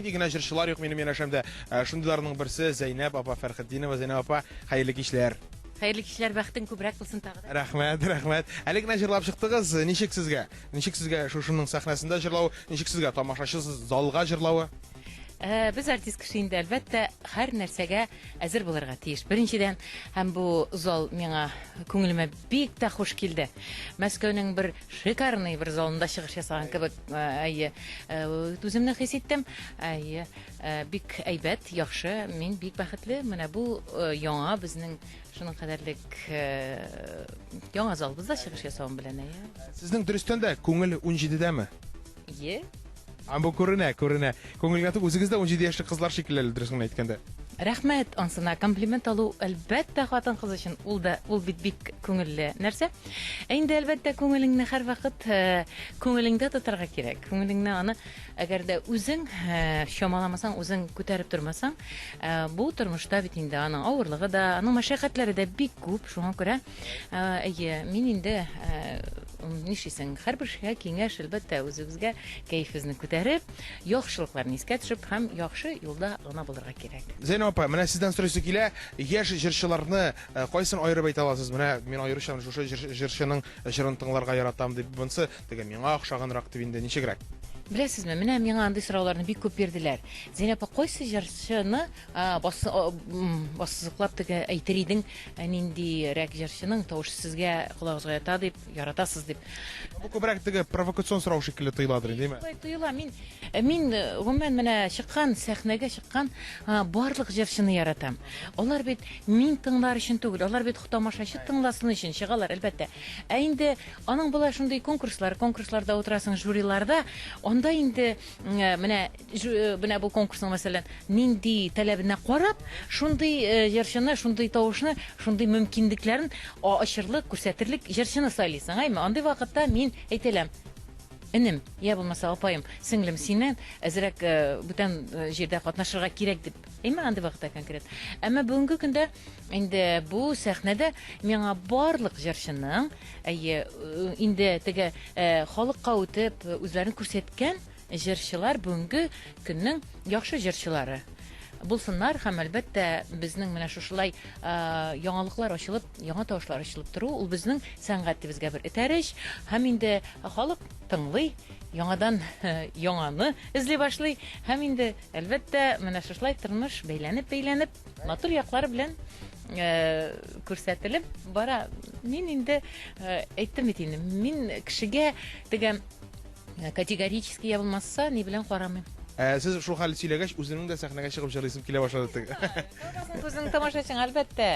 Нинди генә җырчылар юк минем янәшәмдә. Э, шундыйларның берсе Зәйнәб апа Фәрхетдинова. Зәйнәб апа, хәерле кичләр. Хәерле кичләр, бәхетең күбрәк булсын тагы да. Рәхмәт, рәхмәт. Әле генә җырлап чыктыгыз. Ничек сезгә? Ничек сезгә шушының сәхнәсендә җырлау? Ничек сезгә тамашачысыз залга җырлавы? Э, без артист кеше инде, әлбәттә, һәр нәрсәгә әзер булырга тиеш. Беренчедән, һәм бу зал миңа күңелемә бик тә хуш килде. Мәскәүнең бер шикарный бер залында чыгыш ясаган кебек, э, әйе, э, үземне хис иттем. Әйе, бик әйбәт, яхшы, мин бик бәхетле. Менә бу яңа безнең шуның кадәрлек яңа залыбызда чыгыш ясавым белән, әйе. Сезнең дөрестән дә күңел 17-дәме? Е. Һәм бу күренә, күренә. Күңелгә түгел, үзегез дә 17 яшьлек кызлар шикелле әле, дөресен генә әйткәндә. Рәхмәт ансына. Комплимент алу, әлбәттә, хатын-кыз өчен ул да, ул бит бик күңелле нәрсә. Ә инде, әлбәттә, күңелеңне һәрвакыт э, күңелеңдә тотарга кирәк. Күңелеңне аны, әгәр дә үзең э, чамаламасаң, үзең күтәреп тормасаң, э, бу тормышта бит инде аның авырлыгы да, аның мәшәкатьләре дә бик күп. Шуңа күрә, әйе, мин инде нишлисең, һәрбер кешегә киңәш, әлбәттә, үзегезгә кәефегезне күтәреп, яхшылыкларны искә төшереп һәм яхшы юлда гына булырга кирәк. Зәйнәб апа, менә сездән сорыйсы килә, яшь җырчыларны кайсын аерып әйтә аласыз? Менә мин аеруча шушы җырчының җырын тыңларга яратам дип, монысы теге миңа охшаганрак дип инде ничегрәк? Беләсезме, менә миңа андый сорауларны бик күп бирделәр. Зәйнәб апа, кайсы җырчыны Ассызыклап теге әйтер идең, ниндирәк җырчының тавышы сезгә колагыгызга ята дип, яратасыз дип. Бу күбрәк теге провокацион сорау шикелле тоеладыр инде, әйме? Шулай тоела. Мин, мин гомумән менә чыккан, сәхнәгә чыккан барлык җырчыны яратам. Алар бит мин тыңлар өчен түгел, алар бит тамашачы тыңласын өчен чыгалар, әлбәттә. Ә инде аның була шундый конкурслар, конкурсларда утырасың, жюриларда, анда инде менә Менә бу конкурсның, мәсәлән, нинди таләбенә карап, шундый җырчыны, шундый тавышны, шундый мөмкинлекләрен ачырлык, күрсәтерлек җырчыны сайлыйсың, әйме? Андый вакытта мин әйтәләм, энем, я булмаса апаем, сеңлем, синнән әзрәк бүтән җирдә катнашырга кирәк дип, әйме, андый вакытта конкрет. Әмма бүгенге көндә инде бу сәхнәдә миңа барлык җырчының, әйе, инде теге халыкка үтеп, үзләрен күрсәткән Җырчылар бүгенге көннең яхшы җырчылары булсыннар һәм, әлбәттә, безнең менә шушылай яңалыклар ачылып, яңа тавышлар ачылып тору, ул безнең сәнгатебезгә бер этәреш һәм инде халык тыңлый, яңадан яңаны эзли башлый һәм инде, әлбәттә, менә шушылай тормыш бәйләнеп-бәйләнеп, матур яклары белән күрсәтелеп бара. Мин инде әйттем бит инде, мин кешегә теге Э, категорически я булмаса, ни белән карамыйм. Ә сез шул хәл сөйләгәч, үземнең дә сәхнәгә чыгып җырлыйсым килә башлады теге. Үзең тамашачың, әлбәттә.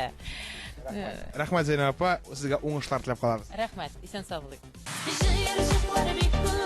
Рәхмәт, Зәйнәб апа, сезгә уңышлар теләп калабыз. Рәхмәт, исән сау булыйк. Җыерчыклар бик күп.